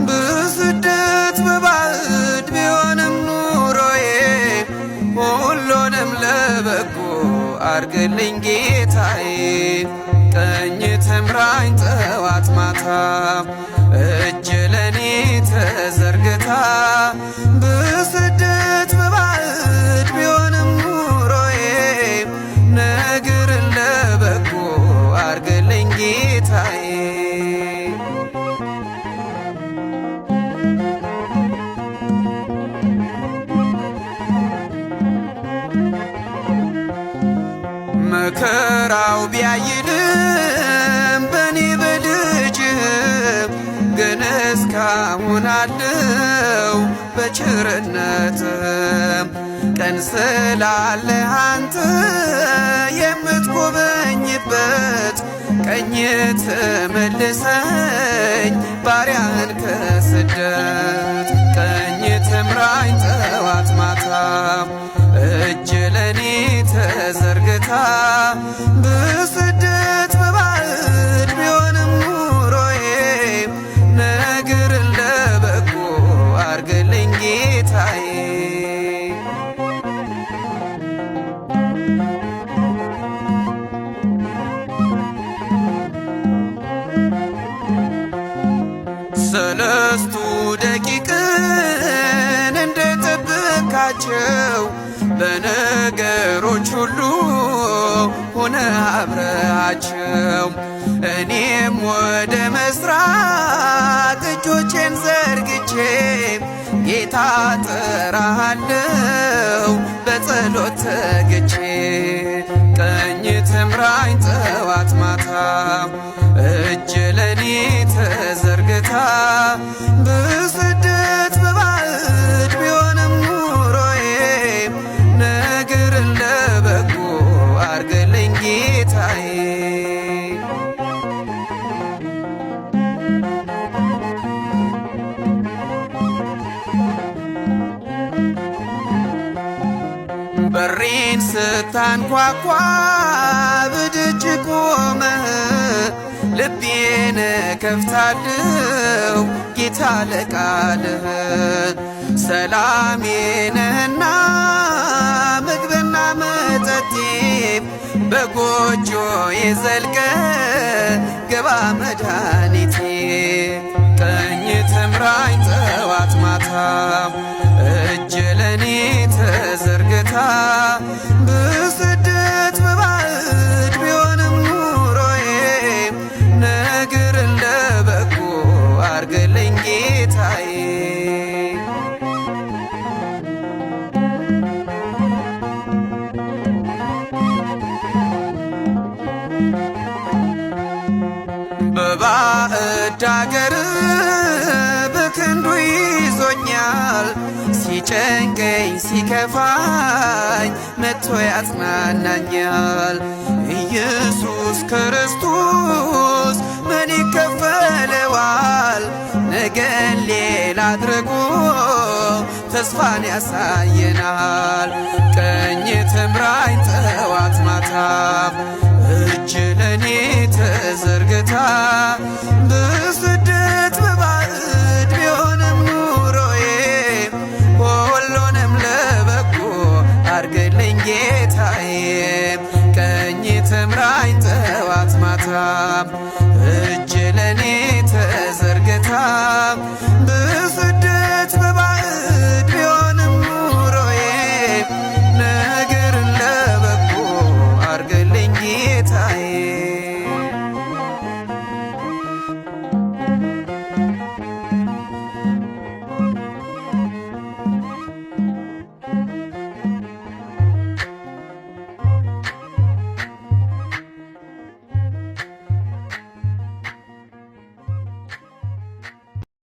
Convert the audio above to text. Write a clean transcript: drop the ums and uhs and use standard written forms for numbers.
በስደት በባዕድ ቢሆንም ኑሮዬ ሁሉንም ለበጎ አርግልኝ ጌታዬ። ቀኝ ትምራኝ ጠዋት ማታ እጅ ለኔ ተዘርግታ በስደት በባዕድ ቢሆንም ኑሮዬ ነገርን ለበጎ አርግልኝ ጌታዬ። መከራው ቢያይልም በኔ በልጅህ ግን እስካሁን አለው በቸርነት ቀን ስላለ አንተ የምትጎበኝበት ቀኝ ትመልሰኝ ባሪያህን ከስደት ቀኝ ትምራኝ ጠዋት ማታ እጅ ለኔ ተዘርግታ በስደት በባዕድ ቢሆንም ኑሮዬ ነገርን ለበጎ አርግልኝ ጌታዬ። ሰለስቱ ደቂቅን እንደጠበካቸው በነገሮች ሁሉ ሆነ አብረሃቸው እኔም ወደ መስራት እጆቼን ዘርግቼ ጌታ ጠራሃለው በጸሎት ተግቼ ቀኝ ትምራኝ ጠዋት ማታ እጅ ለኔ ተዘርግታ በስደት በባዕድ ቢሆንም ኑሮዬ ነገርን ለበጎ አርግልኝ ጌታዬ። በሬን ስታንኳኳ በደጅ ቆመህ ልቤን ከፍታለው ጌታ ለቃልህ ሰላሜ ነህና ምግብና መጠጤ በጎጆዬ ዘልቀ ግባ መድኃኒቴ ቀኝ ትምራኝ ጠዋት ማታ እጅ ለኔ ተዘርግታ በስደት በባዕድ ቢሆንም ኑሮዬ ነገርን ለበጎ አርግልኝ ጌታዬ። በባዕድ አገር በክንዱ ይዞኛል ሲጨንቀኝ ሲከፋኝ መጥቶ ያጽናናኛል። ኢየሱስ ክርስቶስ ምን ይከፈለዋል? ነገን ሌላ አድርጎ ተስፋን ያሳየናል። ቀኝ ትምራኝ ጠዋት ማታ እጅ ለኔ ተዘርግታ በስደት